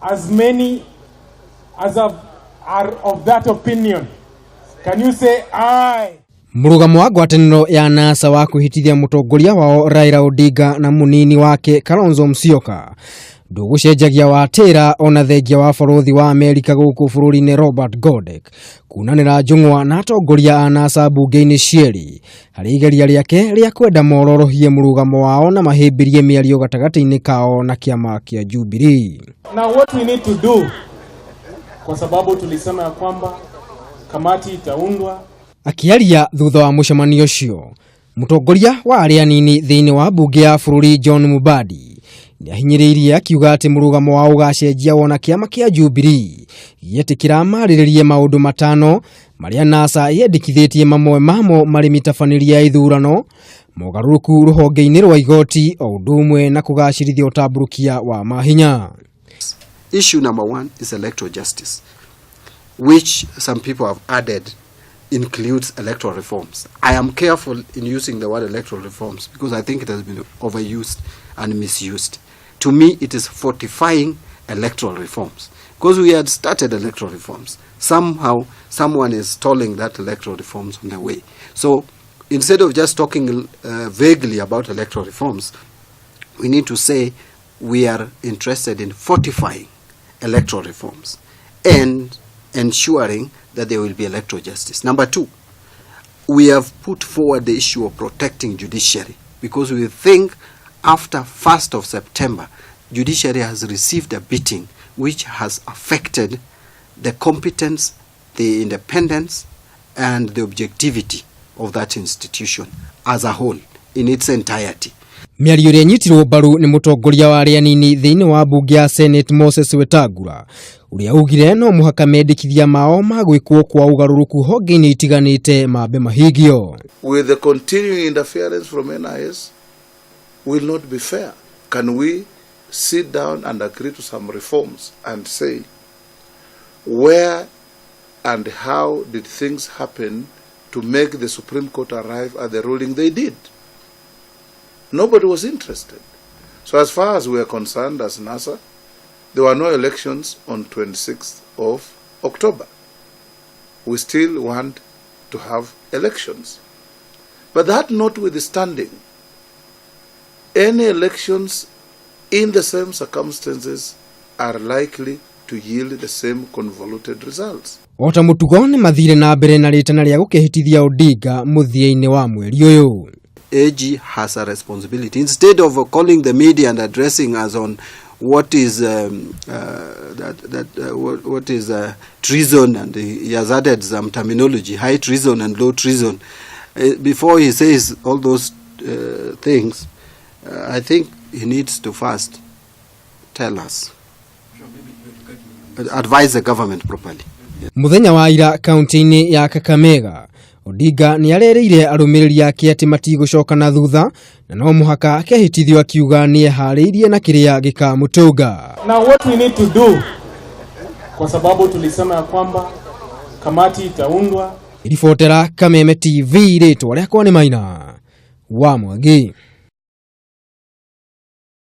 As many as are of that opinion, can you say aye? Mũrũgamo wa ngwatanĩro ya NASA wa kwĩhĩtithia mũtongoria wao Raila Odinga na mũnini wake Kalonzo Musyoka ndũgũcenjagia watĩra ona thengia wa barũthi wa Amerika gũkũ bũrũri-inĩ Robert Godek kunanĩra njũng'wa na atongoria a NASA mbunge-inĩ cierĩ harĩ igeria rĩake rĩa kwenda mororohie mũrũgamo wao na mahĩmbĩrie mĩario gatagatĩ-inĩ kao na kĩama kĩa Jubilee. Now what we need to do, kwa sababu tulisema ya kwamba kamati itaundwa. Akĩaria thutha wa mũcemanio ũcio, mũtongoria wa arĩa anini thĩinĩ wa mbunge ya bũrũri John Mbadi nĩahinyĩrĩirie akiuga atĩ mũrũgamo wao ũgacenjia wona kĩama kĩa Jubilee gĩetĩkĩra marĩrĩrie maũndũ matano marĩa NASA yendekithĩtie, mamwe mamo marĩ mĩtabanĩrie ya ithurano, mogarũrũku rũhonge-inĩ rwa igoti, o ũndũ ũmwe na kũgacĩrithia ũtambũrũkia wa mahinya. Issue number one is electoral justice, which some people have added includes electoral reforms. I am careful in using the word electoral reforms because I think it has been overused and misused. To me, it is fortifying electoral reforms because we had started electoral reforms. Somehow, someone is stalling that electoral reforms on the way. So instead of just talking vaguely about electoral reforms, we need to say we are interested in fortifying electoral reforms and ensuring that there will be electoral justice. Number two, we have put forward the issue of protecting judiciary because we think after 1st of September, judiciary has received a beating which has affected the competence, the independence, and the objectivity of that institution as a whole in its entirety. Mĩario ĩrĩa ĩnyitirwo mbaru nĩ mũtongoria wa arĩa anini thĩinĩ wa mbunge ya Senate Moses Wetangula, ũrĩa augire no mũhaka mendekithia mao ma gwĩkwo kwa ũgarũrũku honge-inĩ itiganĩte mambe mahingio. With the continuing interference from NIS will not be fair. Can we sit down and agree to some reforms and say where and how did things happen to make the Supreme Court arrive at the ruling they did? Nobody was interested. So as far as we are concerned as NASA, there were no elections on 26th of October. We still want to have elections. But that notwithstanding, any elections in the same circumstances are likely to yield the same convoluted results. O ta mũtugo nĩ mathire na mbere na rĩtana rĩa gũkĩhĩtithia Odinga mũthia-inĩ wa mweri ũyũ. AG has a responsibility. Instead of calling the media and addressing us on what is that, that what is treason, and he has added some terminology, high treason and low treason. Before he says all those things, I think he needs to first tell us, advise the government properly. Mũthenya wa ira kaunti-inĩ ya Kakamega, Odinga nĩ arerĩire arũmĩrĩri ake atĩ matigũcoka na thutha na no mũhaka akehĩtithio, akiuga nĩ eharĩirie na kĩrĩa gĩkamũtũnga. Now what we need to do, kwa sababu tulisema ya kwamba kamati itaundwa. Ribotera Kameme TV, rĩtwa rĩakwa nĩ Maina wa Mwangi.